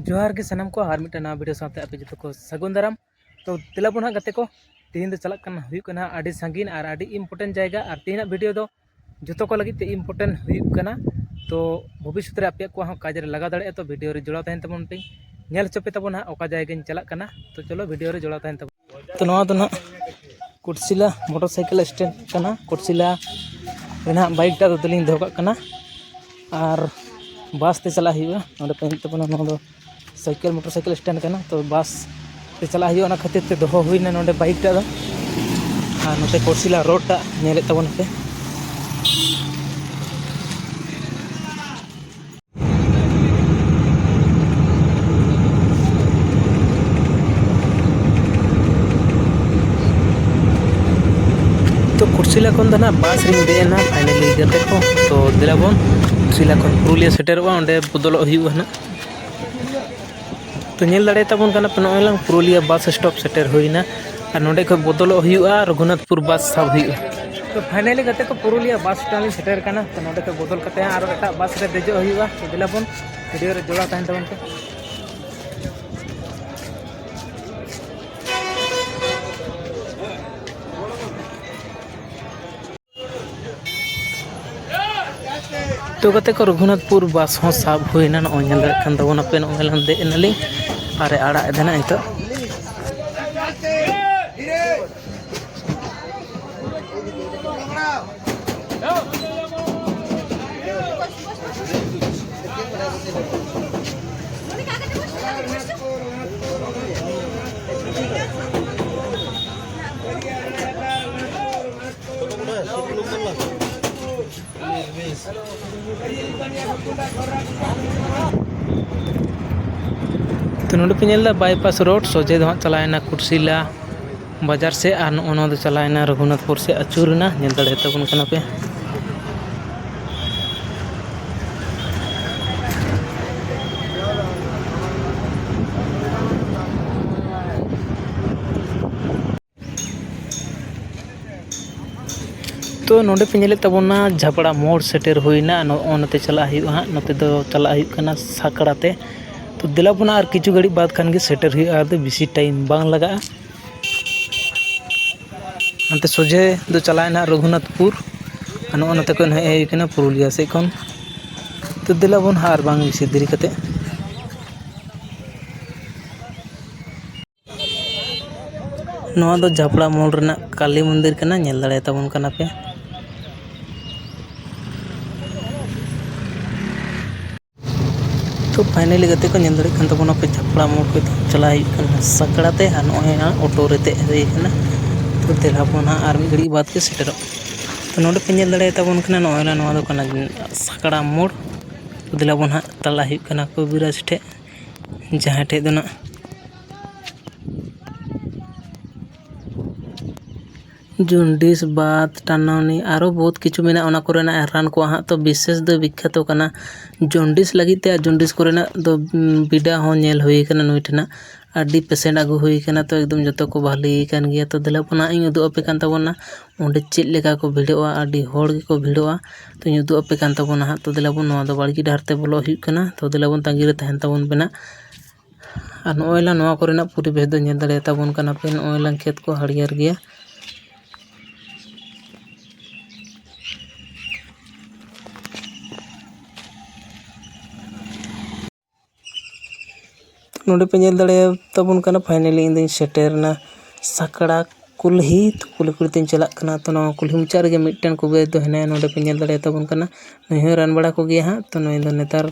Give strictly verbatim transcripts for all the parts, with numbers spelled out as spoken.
ᱡᱚᱦᱟᱨ ᱜᱮ ᱥᱟᱱᱟᱢ ᱠᱚ, ᱟᱨ ᱢᱤᱫᱴᱟᱝ ᱱᱟᱣᱟ ᱵᱷᱤᱰᱤᱭᱳ ᱥᱟᱶᱛᱮ ᱟᱯᱮ ᱡᱚᱛᱚ ᱠᱚ ᱥᱟᱹᱜᱩᱱ ᱫᱟᱨᱟᱢ᱾ ᱛᱚ ᱫᱮᱞᱟ ᱵᱚᱱ ᱦᱟᱸᱜ ᱜᱟᱛᱮ ᱠᱚ, ᱛᱮᱦᱮᱧ ᱫᱚ ᱪᱟᱞᱟᱜ ᱠᱟᱱᱟ, ᱦᱩᱭᱩᱜ ᱠᱟᱱᱟ ᱟᱹᱰᱤ ᱥᱟᱺᱜᱤᱧ ᱟᱨ ᱟᱹᱰᱤ ᱤᱢᱯᱚᱨᱴᱮᱱᱴ ᱡᱟᱭᱜᱟ᱾ ᱟᱨ ᱛᱮᱦᱮᱧᱟᱜ ᱵᱷᱤᱰᱤᱭᱳ ᱫᱚ ᱡᱚᱛᱚ ᱠᱚ ᱞᱟᱹᱜᱤᱫ ᱛᱮ ᱤᱢᱯᱚᱨᱴᱮᱱᱴ ᱦᱩᱭᱩᱜ ᱠᱟᱱᱟ᱾ ᱛᱚ ᱵᱷᱚᱵᱤᱥᱥᱚᱛ ᱨᱮ ᱟᱯᱮᱭᱟᱜ ᱠᱚᱣᱟᱜ ᱦᱚᱸ ᱠᱟᱡᱽ ᱨᱮ ᱞᱟᱜᱟᱣ ᱫᱟᱲᱮᱭᱟᱜᱼᱟ᱾ ᱛᱚ ᱵᱷᱤᱰᱤᱭᱳ ᱨᱮ ᱡᱚᱲᱟᱣ ᱛᱟᱦᱮᱱ ᱛᱟᱵᱚᱱ ᱯᱮ, ᱧᱮᱞ ᱦᱚᱪᱚ ᱯᱮ ᱛᱟᱵᱚᱱ ᱦᱟᱸᱜ ᱚᱠᱟ ᱡᱟᱭᱜᱟᱧ ᱪᱟᱞᱟᱜ ᱠᱟᱱᱟ᱾ ᱛᱚ ᱪᱚᱞᱚ ᱵᱷᱤᱰᱤᱭᱳ ᱨᱮ ᱡᱚᱲᱟᱣ ᱛᱟᱦᱮᱱ ᱛᱟᱵᱚᱱ᱾ ᱛᱚ ᱱᱚᱣᱟ ᱫᱚ ᱱᱟᱦᱟᱜ ᱠᱩᱴᱥᱤᱞᱟ ᱢᱚᱴᱚᱨ ᱥᱟᱭᱠᱮᱞ ᱥᱴᱮᱱᱰ ᱠᱟᱱᱟ᱾ ᱠᱩᱴᱥᱤᱞᱟ ᱨᱮ ᱱᱟᱦᱟᱜ ᱵᱟᱭᱤᱠ ᱴᱟᱜ ᱫᱚ ᱛᱟᱹᱞᱤᱧ ᱫᱚᱦᱚ ᱠᱟᱜ ᱠᱟᱱᱟ ᱟᱨ ᱵᱟᱥ ᱛᱮ ᱪᱟᱞᱟᱜ ᱦᱩᱭᱩᱜᱼᱟ᱾ ᱱᱚᱰᱮ ᱯᱮ ᱧᱮᱞ ᱛᱟᱵᱚᱱᱟ, ᱱᱚᱣᱟ ᱫᱚ ᱥᱟᱭᱠᱮᱞ, ᱢᱚᱴᱚᱨ ᱥᱟᱭᱠᱮᱞ ᱥᱴᱮᱱᱰ ᱠᱟᱱᱟ᱾ ᱛᱚ ᱵᱟᱥ ᱛᱮ ᱪᱟᱞᱟᱜ ᱦᱩᱭᱩᱜᱼᱟ, ᱚᱱᱟ ᱠᱷᱟᱹᱛᱤᱨ ᱛᱮ ᱫᱚᱦᱚ ᱦᱩᱭᱱᱟ ᱱᱚᱰᱮ ᱵᱟᱭᱤᱠ ᱴᱟᱜ ᱫᱚ᱾ ᱟᱨ ᱱᱚᱛᱮ ᱠᱩᱴᱥᱤᱞᱟ ᱨᱳᱰ ᱴᱟᱜ ᱧᱮᱞᱮᱫ ᱛᱟᱵᱚᱱ ᱯᱮ᱾ ᱛᱚ ᱠᱩᱴᱥᱤᱞᱟ ᱠᱷᱚᱱ ᱫᱚ ᱱᱟᱦᱟᱜ ᱵᱟᱥ ᱨᱤᱧ ᱫᱮᱡ ᱮᱱᱟ finally ᱜᱟᱛᱮ ᱠᱚ᱾ ᱛᱚ ᱫᱮᱞᱟ ᱵᱚᱱ ᱠᱩᱴᱥᱤᱞᱟ ᱠᱷᱚᱱ ᱯᱩᱨᱩᱞᱤᱭᱟᱹ ᱥᱮᱴᱮᱨᱚᱜᱼᱟ, ᱚᱸᱰᱮ ᱵᱚᱫᱚᱞᱚᱜ ᱦᱩᱭᱩᱜᱼᱟ ᱱᱟᱦᱟᱜ᱾ ᱛᱚ ᱧᱮᱞ ᱫᱟᱲᱮᱭᱟᱛᱟᱵᱚᱱ ᱠᱟᱱᱟ ᱯᱮ, ᱱᱚᱜᱼᱚᱭ ᱞᱟᱝ ᱯᱩᱨᱩᱞᱤᱭᱟᱹ ᱵᱟᱥ ᱥᱴᱚᱯ ᱥᱮᱴᱮᱨ ᱦᱩᱭᱱᱟ᱾ ᱟᱨ ᱱᱚᱸᱰᱮ ᱠᱷᱚᱱ ᱵᱚᱫᱚᱞᱚᱜ ᱦᱩᱭᱩᱜᱼᱟ, ᱨᱚᱜᱷᱩᱱᱟᱛᱷᱯᱩᱨ ᱵᱟᱥ ᱥᱟᱵ ᱦᱩᱭᱩᱜᱼᱟ᱾ ᱛᱚ finally ᱜᱟᱛᱮ ᱠᱚ, ᱯᱩᱨᱩᱞᱤᱭᱟᱹ ᱵᱟᱥ ᱥᱴᱮᱱᱰ ᱞᱤᱧ ᱥᱮᱴᱮᱨ ᱠᱟᱱᱟ᱾ ᱛᱚ ᱱᱚᱸᱰᱮ ᱠᱷᱚᱱ ᱵᱚᱫᱚᱞ ᱠᱟᱛᱮ ᱟᱨᱚ ᱮᱴᱟᱜ ᱵᱟᱥ ᱨᱮ ᱫᱮᱡᱚᱜ ᱦᱩᱭᱩᱜᱼᱟ᱾ ᱛᱚ ᱫᱮᱞᱟ ᱵᱚᱱ ᱵᱷᱤᱰᱤᱭᱳ ᱨᱮ ᱡᱚᱲᱟᱣ ᱛᱟᱦᱮᱱ ᱛᱟᱵᱚᱱ ᱯᱮ᱾ ᱛᱚ ᱜᱟᱛᱮ ᱠᱚ, ᱨᱚᱜᱷᱩᱱᱟᱛᱷᱯᱩᱨ ᱵᱟᱥ ᱦᱚᱸ ᱥᱟᱵ ᱦᱩᱭᱱᱟ᱾ ᱱᱚᱜᱼᱚᱭ ᱧᱮᱞ ᱫᱟᱲᱮᱭᱟᱜ ᱠᱟᱱ ᱛᱟᱵᱚᱱᱟᱯᱮ, ᱱᱚᱜᱼᱚᱭ ᱞᱟᱝ ᱫᱮᱡ ᱮᱱᱟᱞᱤᱧ ᱟᱨ ᱮ ᱟᱲᱟᱜ ᱮᱫᱟ ᱱᱟᱜ ᱱᱤᱛᱚᱜ᱾ ᱛᱚ ᱱᱚᱰᱮ ᱯᱮ ᱧᱮᱞ ᱮᱫᱟ ᱵᱟᱭᱯᱟᱥ ᱨᱳᱰ, ᱥᱚᱡᱷᱮ ᱫᱚ ᱦᱟᱸᱜ ᱪᱟᱞᱟᱣᱮᱱᱟ ᱠᱩᱴᱥᱤᱞᱟ ᱵᱟᱡᱟᱨ ᱥᱮᱫ, ᱟᱨ ᱱᱚᱜᱼᱚ ᱱᱚᱣᱟ ᱫᱚ ᱪᱟᱞᱟᱣᱮᱱᱟ ᱨᱚᱜᱷᱩᱱᱟᱛᱷᱯᱩᱨ ᱥᱮᱫ ᱟᱹᱪᱩᱨᱮᱱᱟ, ᱧᱮᱞ ᱫᱟᱲᱮᱭᱟᱛᱟᱵᱚᱱ ᱠᱟᱱᱟ ᱯᱮ᱾ ᱛᱚ ᱱᱚᱰᱮ ᱯᱮ ᱧᱮᱞᱮᱫ ᱛᱟᱵᱚᱱᱟ ᱡᱷᱟᱵᱲᱟ ᱢᱳᱲ ᱥᱮᱴᱮᱨ ᱦᱩᱭᱱᱟ᱾ ᱱᱚᱜᱼᱚ ᱱᱚᱛᱮ ᱪᱟᱞᱟᱜ ᱦᱩᱭᱩᱜᱼᱟ ᱦᱟᱸᱜ, ᱱᱚᱛᱮ ᱫᱚ ᱪᱟᱞᱟᱜ ᱦᱩᱭᱩᱜ ᱠᱟᱱᱟ ᱥᱟᱠᱲᱟ ᱛᱮ᱾ ᱛᱚ ᱫᱮᱞᱟ ᱵᱚᱱ, ᱟᱨ ᱠᱤᱪᱷᱩ ᱜᱷᱟᱹᱲᱤᱡ ᱵᱟᱫᱽ ᱠᱷᱟᱱ ᱜᱮ ᱥᱮᱴᱮᱨ ᱦᱩᱭᱩᱜᱼᱟ, ᱟᱫᱚ ᱵᱮᱥᱤ time ᱵᱟᱝ ᱞᱟᱜᱟᱜᱼᱟ᱾ ᱦᱟᱱᱛᱮ ᱥᱚᱡᱷᱮ ᱫᱚ ᱪᱟᱞᱟᱣᱮᱱᱟ ᱨᱚᱜᱷᱩᱱᱟᱛᱷᱯᱩᱨ, ᱟᱨ ᱱᱚᱜᱼᱚ ᱱᱚᱛᱮ ᱠᱷᱚᱱ ᱦᱮᱡ ᱦᱩᱭ ᱠᱟᱱᱟ ᱯᱩᱨᱩᱞᱤᱭᱟ ᱥᱮᱫ ᱠᱷᱚᱱ᱾ ᱛᱚ ᱫᱮᱞᱟ ᱵᱚᱱ ᱦᱟᱸᱜ, ᱟᱨ ᱵᱟᱝ ᱵᱮᱥᱤ ᱫᱮᱨᱤ ᱠᱟᱛᱮ᱾ ᱱᱚᱣᱟ ᱫᱚ ᱡᱷᱟᱯᱲᱟ ᱢᱳᱲ ᱨᱮᱱᱟᱜ ᱠᱟᱞᱤ ᱢᱚᱱᱫᱤᱨ ᱠᱟᱱᱟ, ᱧᱮᱞ ᱫᱟᱲᱮᱭᱟᱛᱟᱵᱚᱱ ᱠᱟᱱᱟ ᱯᱮ᱾ ᱛᱚ finally ᱜᱟᱛᱮ ᱠᱚ, ᱧᱮᱞ ᱫᱟᱲᱮᱭᱟᱜ ᱠᱟᱱ ᱛᱟᱵᱚᱱᱟ ᱯᱮ, ᱡᱷᱟᱯᱲᱟ ᱢᱳᱲ ᱠᱷᱚᱱ ᱫᱚ ᱪᱟᱞᱟᱜ ᱦᱩᱭᱩᱜ ᱠᱟᱱᱟ ᱥᱟᱠᱲᱟ ᱛᱮ, ᱟᱨ ᱱᱚᱜᱼᱚᱭ ᱦᱟᱸᱜ ᱚᱴᱳ ᱨᱮ ᱫᱮᱡ ᱦᱩᱭ ᱠᱟᱱᱟ᱾ ᱛᱚ ᱫᱮᱞᱟ ᱵᱚᱱ ᱦᱟᱸᱜ ᱟᱨ ᱢᱤᱫ ᱜᱷᱟᱹᱲᱤᱡ ᱵᱟᱫᱽ ᱜᱮ ᱥᱮᱴᱮᱨᱚᱜ᱾ ᱛᱚ ᱱᱚᱰᱮ ᱯᱮ ᱧᱮᱞ ᱫᱟᱲᱮᱭᱟᱛᱟᱵᱚᱱ ᱠᱟᱱᱟ, ᱱᱚᱜᱼᱚᱭ ᱱᱟ ᱱᱚᱣᱟ ᱫᱚ ᱠᱟᱱᱟ ᱥᱟᱠᱲᱟ ᱢᱳᱲ᱾ ᱛᱚ ᱫᱮᱞᱟ ᱵᱚᱱ ᱦᱟᱸᱜ ᱪᱟᱞᱟᱜ ᱦᱩᱭᱩᱜ ᱠᱟᱱᱟ ᱠᱚᱵᱤᱨᱟᱡᱽ ᱴᱷᱮᱡ, ᱡᱟᱦᱟᱸᱭ ᱴᱷᱮᱡ ᱫᱚ ᱱᱟᱜ ᱡᱚᱱᱰᱤᱥ, ᱵᱟᱛ, ᱴᱟᱱᱟᱣᱱᱤ, ᱟᱨᱚ ᱵᱚᱦᱩᱛ ᱠᱤᱪᱷᱩ ᱢᱮᱱᱟᱜᱼᱟ᱾ ᱚᱱᱟ ᱠᱚᱨᱮᱱᱟᱜ ᱨᱟᱱ ᱠᱚᱣᱟᱜ ᱦᱟᱸᱜ ᱛᱚ ᱵᱤᱥᱮᱥ ᱫᱚ ᱵᱤᱠᱠᱷᱟᱛᱚ ᱠᱟᱱᱟ ᱡᱚᱱᱰᱤᱥ ᱞᱟᱹᱜᱤᱫ ᱛᱮ᱾ ᱟᱨ ᱡᱚᱱᱰᱤᱥ ᱠᱚᱨᱮᱱᱟᱜ ᱫᱚ, ᱩᱢ, ᱵᱤᱰᱟᱹ ᱦᱚᱸ ᱧᱮᱞ ᱦᱩᱭ ᱠᱟᱱᱟ ᱱᱩᱭ ᱴᱷᱮᱱᱟᱜ᱾ ᱟᱹᱰᱤ patient ᱟᱹᱜᱩ ᱦᱩᱭ ᱠᱟᱱᱟ, ᱛᱚ ᱮᱠᱫᱚᱢ ᱡᱚᱛᱚ ᱠᱚ ᱵᱷᱟᱹᱞᱤ ᱠᱟᱱ ᱜᱮᱭᱟ᱾ ᱛᱚ ᱫᱮᱞᱟ ᱵᱚᱱ ᱦᱟᱸᱜ ᱤᱧ ᱩᱫᱩᱜ ᱟᱯᱮ ᱠᱟᱱ ᱛᱟᱵᱚᱱᱟ ᱚᱸᱰᱮ ᱪᱮᱫ ᱞᱮᱠᱟ ᱠᱚ ᱵᱷᱤᱲᱚᱜᱼᱟ, ᱟᱹᱰᱤ ᱦᱚᱲ ᱜᱮᱠᱚ ᱵᱷᱤᱲᱚᱜᱼᱟ᱾ ᱛᱚᱧ ᱩᱫᱩᱜ ᱟᱯᱮ ᱠᱟᱱ ᱛᱟᱵᱚᱱᱟ ᱦᱟᱸᱜ᱾ ᱛᱚ ᱫᱮᱞᱟ ᱵᱚᱱ, ᱱᱚᱣᱟ ᱫᱚ ᱵᱟᱲᱜᱮ ᱰᱟᱦᱟᱨ ᱛᱮ ᱵᱚᱞᱚᱜ ᱦᱩᱭᱩᱜ ᱠᱟᱱᱟ᱾ ᱛᱚ ᱫᱮᱞᱟ ᱵᱚᱱ, ᱛᱟᱺᱜᱤ ᱨᱮ ᱛᱟᱦᱮᱱ ᱛᱟᱵᱚᱱ ᱯᱮ ᱱᱟᱜ᱾ ᱟᱨ ᱱᱚᱜᱼᱚᱭ ᱞᱟᱝ ᱱᱚᱣᱟ ᱠᱚᱨᱮᱱᱟᱜ ᱯᱚᱨᱤᱵᱮᱥ ᱫᱚ ᱧᱮᱞ ᱫᱟᱲᱮᱭᱟᱛᱟᱵᱚᱱ ᱠᱟᱱᱟ ᱯᱮ, ᱱᱚᱜᱼᱚᱭ ᱞᱟᱝ ᱠᱷᱮᱛ ᱠᱚ ᱦᱟᱹᱨᱭᱟᱹᱲ ᱜᱮᱭᱟ᱾ ᱱᱚᱰᱮ ᱯᱮ ᱧᱮᱞ ᱫᱟᱲᱮᱭᱟᱛᱟᱵᱚᱱ ᱠᱟᱱᱟ, finally ᱤᱧ ᱫᱚᱧ ᱥᱮᱴᱮᱨ ᱮᱱᱟ ᱥᱟᱠᱲᱟ ᱠᱩᱞᱦᱤ᱾ ᱛᱚ ᱠᱩᱞᱦᱤ ᱠᱩᱞᱦᱤ ᱛᱮᱧ ᱪᱟᱞᱟᱜ ᱠᱟᱱᱟ᱾ ᱛᱚ ᱱᱚᱣᱟ ᱠᱩᱞᱦᱤ ᱢᱩᱪᱟᱹᱫ ᱨᱮᱜᱮ ᱢᱤᱫᱴᱮᱱ ᱠᱚᱵᱤᱨᱟᱡᱽ ᱫᱚ ᱦᱮᱱᱟᱭᱟ᱾ ᱱᱚᱰᱮ ᱯᱮ ᱧᱮᱞ ᱫᱟᱲᱮᱭᱟᱛᱟᱵᱚᱱ ᱠᱟᱱᱟ, ᱱᱩᱭ ᱦᱚᱸᱭ ᱨᱟᱱ ᱵᱟᱲᱟ ᱠᱚᱜᱮᱭᱟ ᱦᱟᱸᱜ᱾ ᱛᱚ ᱱᱩᱭ ᱫᱚ ᱱᱮᱛᱟᱨ,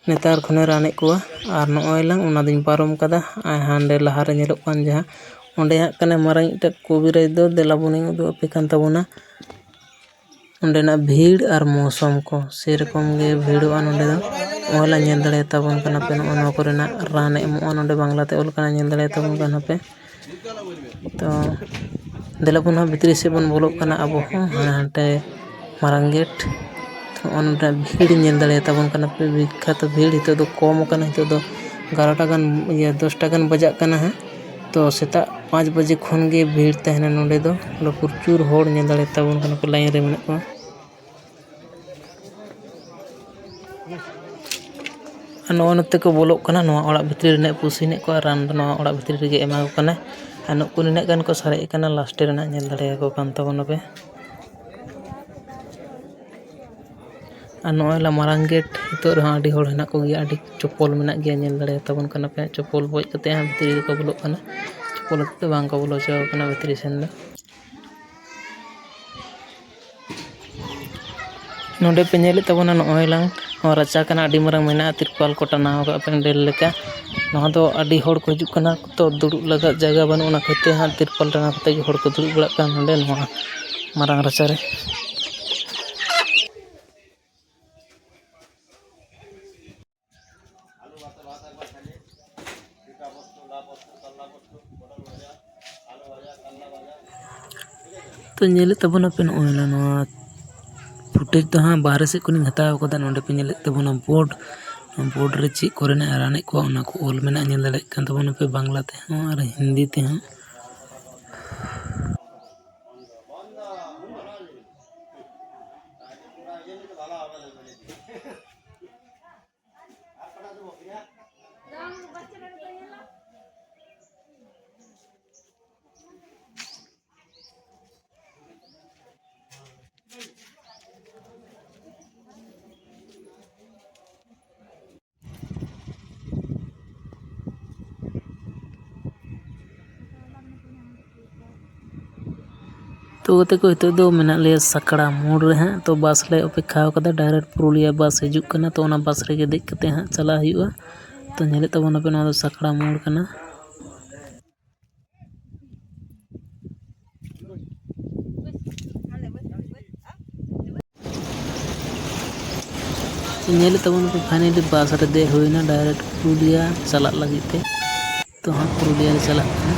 ᱱᱮᱛᱟᱨ ᱠᱷᱚᱱᱮ ᱨᱟᱱᱮᱫ ᱠᱚᱣᱟ᱾ ᱟᱨ ᱱᱚᱜᱼᱚᱭ ᱞᱟᱝ, ᱚᱱᱟ ᱫᱚᱧ ᱯᱟᱨᱚᱢ ᱠᱟᱫᱟ᱾ ᱟᱨ ᱦᱟᱸᱰᱮ ᱞᱟᱦᱟᱨᱮ ᱧᱮᱞᱚᱜ ᱠᱟᱱ ᱡᱟᱦᱟᱸ, ᱚᱸᱰᱮ ᱦᱟᱸᱜ ᱠᱟᱱᱟᱭ ᱢᱟᱨᱟᱝ ᱢᱤᱫᱴᱮᱱ ᱠᱚᱵᱤᱨᱟᱡᱽ ᱫᱚ᱾ ᱫᱮᱞᱟ ᱵᱚᱱᱤᱧ ᱩᱫᱩᱜ ᱟᱯᱮ ᱠᱟᱱ ᱛᱟᱵᱚᱱᱟ ᱚᱸᱰᱮᱱᱟᱜ ᱵᱷᱤᱲ ᱟᱨ ᱢᱳᱥᱚᱢ ᱠᱚ᱾ ᱥᱮᱨᱚᱠᱚᱢ ᱜᱮ ᱵᱷᱤᱲᱚᱜᱼᱟ ᱱᱚᱸᱰᱮ ᱫᱚ᱾ ᱱᱚᱜᱼᱚᱭ ᱞᱟᱝ ᱧᱮᱞ ᱫᱟᱲᱮᱭᱟᱛᱟᱵᱚᱱ ᱠᱟᱱᱟ ᱯᱮ, ᱱᱚᱜᱼᱚ ᱱᱚᱣᱟ ᱠᱚᱨᱮᱱᱟᱜ ᱨᱟᱱ ᱮ ᱮᱢᱚᱜᱼᱟ᱾ ᱱᱚᱸᱰᱮ ᱵᱟᱝᱞᱟᱛᱮ ᱚᱞ ᱠᱟᱱᱟ, ᱧᱮᱞ ᱫᱟᱲᱮᱭᱟᱛᱟᱵᱚᱱ ᱠᱟᱱᱟ ᱯᱮ᱾ ᱛᱚ ᱫᱮᱞᱟ ᱵᱚᱱ ᱦᱟᱸᱜ ᱵᱷᱤᱛᱨᱤ ᱥᱮᱫ ᱵᱚᱱ ᱵᱚᱞᱚᱜ ᱠᱟᱱᱟ ᱟᱵᱚ ᱦᱚᱸ, ᱦᱟᱱᱮ ᱦᱟᱱᱛᱮ ᱢᱟᱨᱟᱝ ᱜᱮᱴ᱾ ᱱᱚᱜᱼᱚ ᱱᱚᱰᱮ ᱵᱷᱤᱲ ᱧᱮᱞ ᱫᱟᱲᱮᱭᱟᱛᱟᱵᱚᱱ ᱠᱟᱱᱟ ᱯᱮ, ᱵᱤᱠᱠᱷᱟᱛᱚ ᱵᱷᱤᱲ᱾ ᱱᱤᱛᱚᱜ ᱫᱚ ᱠᱚᱢ ᱟᱠᱟᱱᱟ, ᱱᱤᱛᱚᱜ ᱫᱚ ᱮᱜᱟᱨᱚᱴᱟ ᱜᱟᱱ, ᱤᱭᱟᱹ, ᱫᱚᱥᱴᱟ ᱜᱟᱱ ᱵᱟᱡᱟᱜ ᱠᱟᱱᱟ ᱦᱟᱸᱜ᱾ ᱛᱚ ᱥᱮᱛᱟᱜ ᱯᱟᱸᱪ ᱵᱟᱡᱮ ᱠᱷᱚᱱ ᱜᱮ ᱵᱷᱤᱲ ᱛᱟᱦᱮᱱᱟ ᱱᱚᱰᱮ ᱫᱚ᱾ ᱱᱚᱰᱮ ᱯᱨᱚᱪᱩᱨ ᱦᱚᱲ ᱧᱮᱞ ᱫᱟᱲᱮᱭᱟᱛᱟᱵᱚᱱ ᱠᱟᱱᱟ ᱯᱮ, ᱞᱟᱭᱤᱱ ᱨᱮ ᱢᱮᱱᱟᱜ ᱠᱚᱣᱟ᱾ ᱱᱚᱜᱼᱚ ᱱᱚᱛᱮ ᱠᱚ ᱵᱚᱞᱚᱜ ᱠᱟᱱᱟ, ᱱᱚᱣᱟ ᱚᱲᱟᱜ ᱵᱷᱤᱛᱨᱤ ᱨᱮ ᱱᱟᱜ ᱯᱩᱥᱤ ᱱᱟᱜ ᱠᱚ ᱟᱨ ᱨᱟᱱ ᱫᱚ ᱱᱚᱣᱟ ᱚᱲᱟᱜ ᱵᱷᱤᱛᱨᱤ ᱨᱮᱜᱮ ᱮᱢᱟ ᱠᱚ ᱠᱟᱱᱟ᱾ ᱟᱨ ᱱᱩᱠᱩ ᱱᱤᱱᱟᱹᱜ ᱜᱟᱱ ᱠᱚ ᱥᱟᱨᱮᱡ ᱟᱠᱟᱱᱟ, ᱞᱟᱥᱴᱮ ᱨᱮ ᱱᱟᱜ ᱧᱮᱞ ᱫᱟᱲᱮᱭᱟᱠᱚ ᱠᱟᱱ ᱛᱟᱵᱚᱱᱟᱯᱮ᱾ ᱟᱨ ᱱᱚᱜᱼᱚᱭ ᱞᱟ ᱢᱟᱨᱟᱝ ᱜᱮᱴ, ᱱᱤᱛᱚᱜ ᱨᱮᱦᱚᱸ ᱟᱹᱰᱤ ᱦᱚᱲ ᱦᱮᱱᱟᱜ ᱠᱚᱜᱮᱭᱟ, ᱟᱹᱰᱤ ᱪᱚᱯᱚᱞ ᱢᱮᱱᱟᱜ ᱜᱮᱭᱟ, ᱧᱮᱞ ᱫᱟᱲᱮᱭᱟᱛᱟᱵᱚᱱ ᱠᱟᱱᱟ ᱯᱮ᱾ ᱪᱚᱯᱚᱞ ᱵᱚᱡ ᱠᱟᱛᱮ ᱦᱟᱸᱜ ᱵᱷᱤᱛᱨᱤ ᱨᱮᱠᱚ ᱵᱚᱞᱚᱜ ᱠᱟᱱᱟ, ᱪᱚᱯᱚᱞ ᱟᱛᱮ ᱫᱚ ᱵᱟᱝ ᱠᱚ ᱵᱚᱞᱚ ᱦᱚᱪᱚ ᱟᱠᱚ ᱠᱟᱱᱟ ᱵᱷᱤᱛᱨᱤ ᱥᱮᱱ ᱫᱚ᱾ ᱱᱚᱰᱮ ᱯᱮ ᱧᱮᱞᱮᱫ ᱛᱟᱵᱚᱱᱟ, ᱱᱚᱜᱼᱚᱭ ᱞᱟᱝ ᱱᱚᱣᱟ ᱨᱟᱪᱟ ᱠᱟᱱᱟ, ᱟᱹᱰᱤ ᱢᱟᱨᱟᱝ ᱢᱮᱱᱟᱜᱼᱟ, ᱛᱤᱨᱯᱟᱞ ᱠᱚ ᱴᱟᱱᱟᱣ ᱟᱠᱟᱫ ᱯᱮᱱᱰᱮᱞ ᱞᱮᱠᱟ᱾ ᱱᱚᱣᱟ ᱫᱚ ᱟᱹᱰᱤ ᱦᱚᱲ ᱠᱚ ᱦᱤᱡᱩᱜ ᱠᱟᱱᱟ ᱛᱚ, ᱫᱩᱲᱩᱵ ᱞᱟᱹᱜᱤᱫ ᱡᱟᱭᱜᱟ ᱵᱟᱹᱱᱩᱜ, ᱚᱱᱟ ᱠᱷᱟᱹᱛᱤᱨ ᱛᱮ ᱦᱟᱸᱜ ᱛᱤᱨᱯᱟᱞ ᱴᱟᱱᱟᱣ ᱠᱟᱛᱮ ᱜᱮ ᱦᱚᱲ ᱠᱚ ᱫᱩᱲᱩᱵ ᱵᱟᱲᱟᱜ ᱠᱟᱱᱟ ᱱᱚᱰᱮ ᱱᱚᱣᱟ ᱢᱟᱨᱟᱝ ᱨᱟᱪᱟ ᱨᱮ᱾ ᱛᱚ, ᱧᱮᱞᱮᱫ ᱛᱟᱵᱚᱱᱟᱯᱮ ᱱᱚᱜᱼᱚᱭ ᱱᱟ ᱱᱚᱣᱟ footage ᱫᱚ ᱦᱟᱸᱜ ᱵᱟᱦᱨᱮ ᱥᱮᱫ ᱠᱷᱚᱱᱤᱧ ᱦᱟᱛᱟᱣ ᱠᱟᱫᱟ᱾ ᱱᱚᱰᱮ ᱯᱮ ᱧᱮᱞᱮᱫ ᱛᱟᱵᱚᱱᱟ board, board ᱨᱮ ᱪᱮᱫ ᱠᱚᱨᱮᱱᱟᱜ ᱮ ᱨᱟᱱᱮᱫ ᱠᱚᱣᱟ ᱚᱱᱟ ᱠᱚ ᱚᱞ ᱢᱮᱱᱟᱜᱼᱟ, ᱧᱮᱞ ᱫᱟᱲᱮᱭᱟᱜ ᱠᱟᱱ ᱛᱟᱵᱚᱱᱟᱯᱮ ᱵᱟᱝᱞᱟ ᱛᱮᱦᱚᱸ ᱟᱨ ᱦᱤᱱᱫᱤ ᱛᱮᱦᱚᱸ᱾ ᱛᱚ ᱜᱟᱛᱮ ᱠᱚ, ᱱᱤᱛᱚᱜ ᱫᱚ ᱢᱮᱱᱟᱜ ᱞᱮᱭᱟ ᱥᱟᱠᱲᱟ ᱢᱳᱲ ᱨᱮ ᱦᱟᱸᱜ᱾ ᱛᱚ ᱵᱟᱥ ᱞᱮ ᱚᱯᱮᱠᱠᱷᱟ ᱟᱠᱟᱫᱟ, direct ᱯᱩᱨᱩᱞᱤᱭᱟᱹ ᱵᱟᱥ ᱦᱤᱡᱩᱜ ᱠᱟᱱᱟ᱾ ᱛᱚ ᱚᱱᱟ ᱵᱟᱥ ᱨᱮᱜᱮ ᱫᱮᱡ ᱠᱟᱛᱮ ᱦᱟᱸᱜ ᱪᱟᱞᱟᱜ ᱦᱩᱭᱩᱜᱼᱟ᱾ ᱛᱚ ᱧᱮᱞᱮᱫ ᱛᱟᱵᱚᱱᱟᱯᱮ, ᱱᱚᱣᱟ ᱫᱚ ᱥᱟᱠᱲᱟ ᱢᱳᱲ ᱠᱟᱱᱟ᱾ ᱧᱮᱞᱮᱫ ᱛᱟᱵᱚᱱ ᱯᱮ, finally ᱵᱟᱥ ᱨᱮ ᱫᱮᱡ ᱦᱩᱭᱱᱟ, direct ᱯᱩᱨᱩᱞᱤᱭᱟ ᱪᱟᱞᱟᱜ ᱞᱟᱹᱜᱤᱫ ᱛᱮ᱾ ᱛᱚ ᱦᱟᱸᱜ ᱯᱩᱨᱩᱞᱤᱭᱟ ᱞᱮ ᱪᱟᱞᱟᱜ ᱠᱟᱱᱟ᱾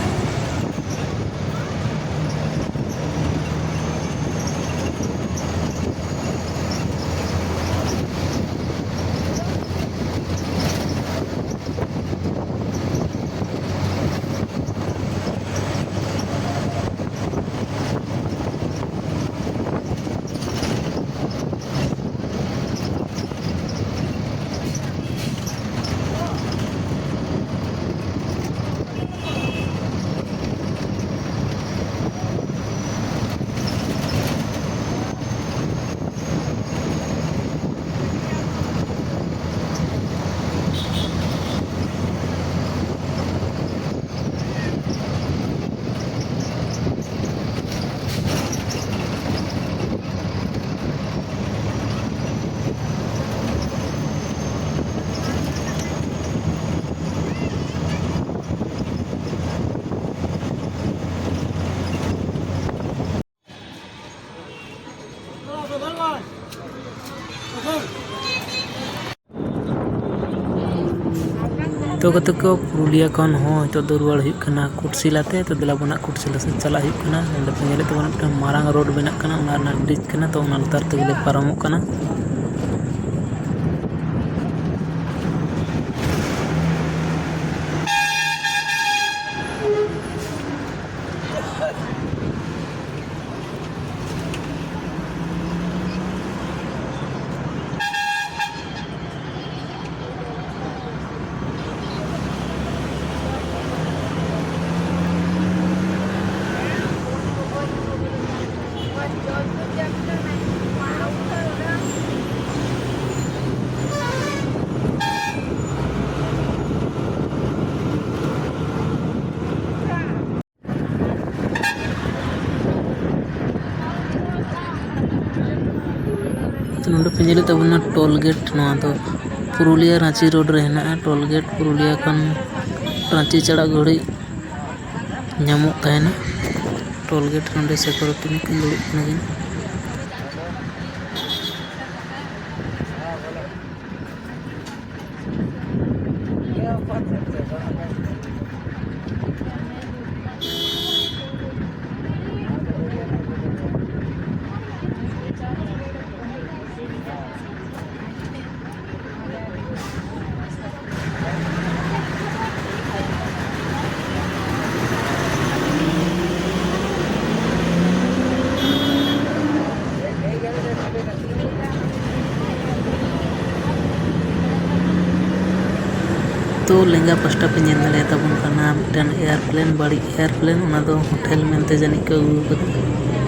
ᱛᱚ ᱜᱟᱛᱮ ᱠᱚ, ᱯᱩᱨᱩᱞᱤᱭᱟᱹ ᱠᱷᱚᱱ ᱦᱚᱸ ᱱᱤᱛᱚᱜ ᱫᱚ ᱨᱩᱣᱟᱹᱲ ᱦᱩᱭᱩᱜ ᱠᱟᱱᱟ ᱠᱩᱴᱥᱤᱞᱟ ᱛᱮ᱾ ᱛᱚ ᱫᱮᱞᱟ ᱵᱚᱱ ᱱᱟᱜ ᱠᱩᱴᱥᱤᱞᱟ ᱥᱮᱫ ᱪᱟᱞᱟᱜ ᱦᱩᱭᱩᱜ ᱠᱟᱱᱟ᱾ ᱱᱚᱸᱰᱮ ᱯᱮ ᱧᱮᱞᱮᱫ ᱛᱟᱵᱚᱱᱟ ᱢᱤᱫᱴᱟᱝ ᱢᱟᱨᱟᱝ ᱨᱳᱰ ᱵᱮᱱᱟᱜ ᱠᱟᱱᱟ, ᱚᱱᱟ ᱨᱮᱱᱟᱜ ᱵᱨᱤᱡᱽ ᱠᱟᱱᱟ᱾ ᱛᱚ ᱚᱱᱟ ᱞᱟᱛᱟᱨ ᱛᱮᱜᱮ ᱞᱮ ᱯᱟᱨᱚᱢᱚᱜ ᱠᱟᱱᱟ᱾ ᱛᱚ ᱱᱚᱰᱮ ᱯᱮ ᱧᱮᱞᱮᱫ ᱛᱟᱵᱚᱱᱟ ᱴᱳᱞ ᱜᱮᱴ, ᱱᱚᱣᱟ ᱫᱚ ᱯᱩᱨᱩᱞᱤᱭᱟᱹ ᱨᱟᱺᱪᱤ ᱨᱳᱰ ᱨᱮ ᱦᱮᱱᱟᱜᱼᱟ᱾ ᱴᱳᱞ ᱜᱮᱴ ᱯᱩᱨᱩᱞᱤᱭᱟᱹ ᱠᱷᱚᱱ ᱨᱟᱺᱪᱤ ᱪᱟᱞᱟᱜ ᱜᱷᱟᱹᱲᱤᱡ ᱧᱟᱢᱚᱜ ᱛᱟᱦᱮᱱᱟ᱾ ᱴᱳᱞ ᱜᱮᱴ ᱱᱚᱰᱮ ᱥᱮᱠᱩᱨᱤᱴᱤ ᱱᱩᱠᱤᱱ ᱫᱩᱲᱩᱵ ᱠᱟᱱᱟ ᱠᱤᱱ᱾ ᱛᱚ ᱞᱮᱸᱜᱟ ᱯᱟᱥᱴᱟ ᱯᱮ ᱧᱮᱞ ᱫᱟᱲᱮᱭᱟᱛᱟᱵᱚᱱ ᱠᱟᱱᱟ ᱢᱤᱫᱴᱮᱱ ᱮᱭᱟᱨᱯᱞᱮᱱ, ᱵᱟᱹᱲᱤᱡ ᱮᱭᱟᱨᱯᱞᱮᱱ, ᱚᱱᱟ ᱫᱚ ᱦᱳᱴᱮᱞ ᱢᱮᱱᱛᱮ ᱡᱟᱹᱱᱤᱡ ᱠᱚ ᱟᱹᱜᱩ ᱟᱠᱟᱫᱟ᱾